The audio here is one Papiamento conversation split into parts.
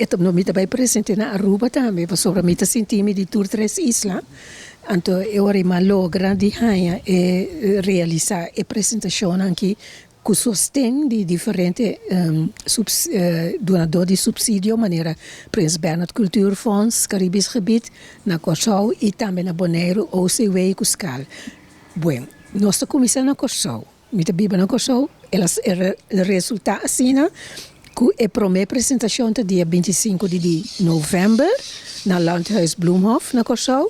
E ta, no, mi ta bai present'é na Aruba tambe, pasobra mi ta sinti mi di tur tres isla. Anto e ora mi a logra di haña e realisá e presentashonnan aki ku sosten di diferente donadó di supsidio manera Prins Bernhard Cultuurfonds, Caribisch Gebied, na Kòrsou i tambe na Boneiru, OCW ku Skal. Bueno, nos ta kuminsá na Kòrsou. Mi ta biba na Kòrsou. El a resultá asina ku e promé presentashon ta dia 25 di novèmber na Landhuis Bloemhof na Kòrsou.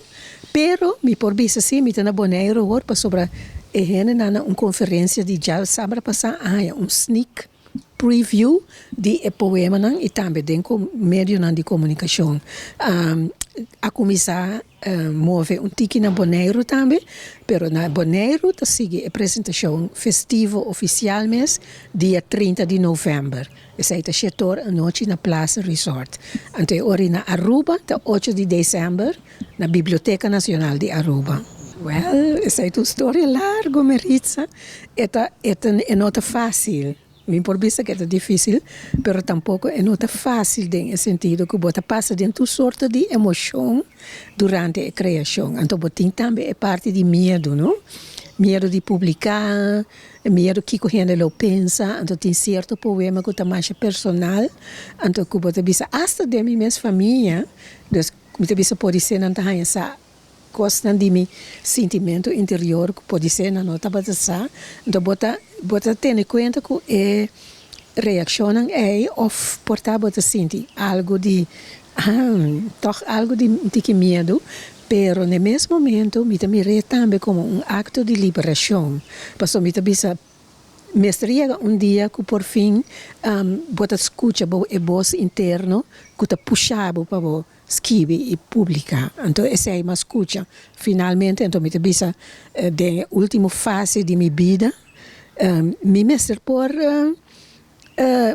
Pero mi por bisa si mi ta na Boneiru awor pasobra e hendenan na un konferensia di djasabra pasá a haña un sneak preview di e poemanan i tambe den medionan di komunikashon a kuminsá move un tiki na Boneiru tambe, pero na Boneiru ta sigui e presentashon festivo ofisial mes dia 30 di novèmber. Esei ta 7'or anochi na Plaza Resort. Anto e ora na Aruba ta 8 di desèmber na Biblioteka Nashonal di Aruba. Well, esei ta un storia largu, Maritza. E ta, e ta, e no ta fásil. Mi por bisa ku e ta difísil, pero tampoko e no ta fásil den e sentido ku bo ta pasa den tur sorto di emoshon durante e kreashon. Anto bo tin tambe e parti di miedu, no? Miedu di publiká, miedu kiko hende lo pensa. Anto tin sierto poema ku ta masha personal, anto ku bo ta bisa asta den mi mes famia, dus mi ta bisa podisé nan ta haña sa kosnan di mi sintimentu interior ku podisé nan no tabata sa. Anto bo ta tene kuenta ku e reakshonnan ei òf por ta bo ta sinti algu di tòg algu di un tiki miedu, pero na mes momento mi ta mir'é tambe komo un akto di liberashon. Pasobra mi ta bisa mester yega un dia ku por fin bo ta skucha bo e bos interno ku ta pusha bo pa bo skibi i publiká. Anto esei m'a skucha finalmente. Anto mi ta bisa den último fase di mi bida mi mester por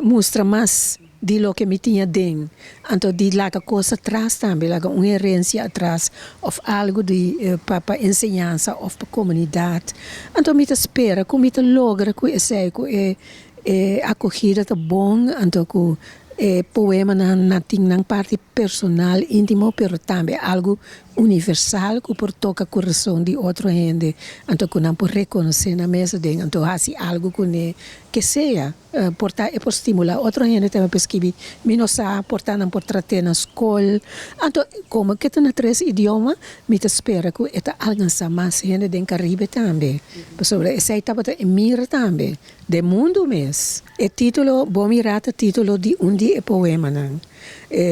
mustra mas di loke mi tin aden. Anto di laga kos atras tambe, laga un herensia atras òf algu di pa enseñansa òf pa komunidat. Anto mi ta spera ku mi ta logra ku esei, ku e akohida ta bon, anto ku e poemanan nan tin nan parti personal, íntimo, pero tambe algu universal ku por toka kurason di otro hende. Anto ku nan por rekonosé nan mes aden, anto hasi algu kuné ke sea. Por ta e por stimulá otro hende tambe pa skibi. Mi no sa, por ta nan por trat'é na skol. Anto komo ke ta na tres idioma, mi ta spera ku e ta alkansá mas hende den Karibe tambe. Pasobra esei tabata e mira tambe den mundu mes. E título Bo Mirá ta título di un di e poemanan,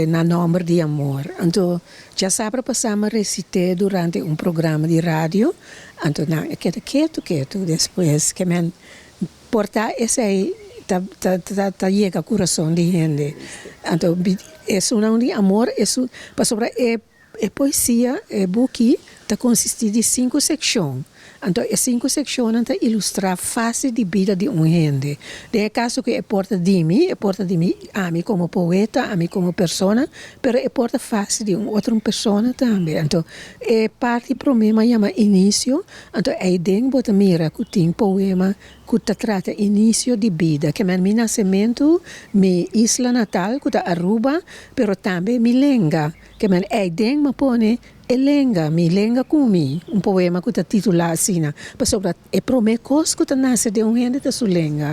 Na Nòmber di Amor. Anto djasabra pasá mi a resit'é durante un programa di radio, anto nan a keda ketu ketu despues ke men por ta esei ta yega kurason di hende. Anto esunnan di amor, esun pasobra e poesia, e buki ta konsistí di sinku sekshon. Anto e sinku sekshonnan ta ilustrá fase di bida di un hende. Den e kaso ku e por ta di mi, e por ta di mi, ami komo poeta, ami komo persona, pero e por ta fase di un otro persona tambe. Anto e parti promé m'a yama Inisio. Anto eiden bo ta mira ku tin poema ku ta trata inisio di bida, ke men mi nasementu, mi isla natal ku ta Aruba, pero tambe mi lenga, ke men eiden m'a pone E lenga, Mi lenga ku mi, un poema ku ta titulá asina, pasobra e promé kos ku ta nase den un hende ta su lenga.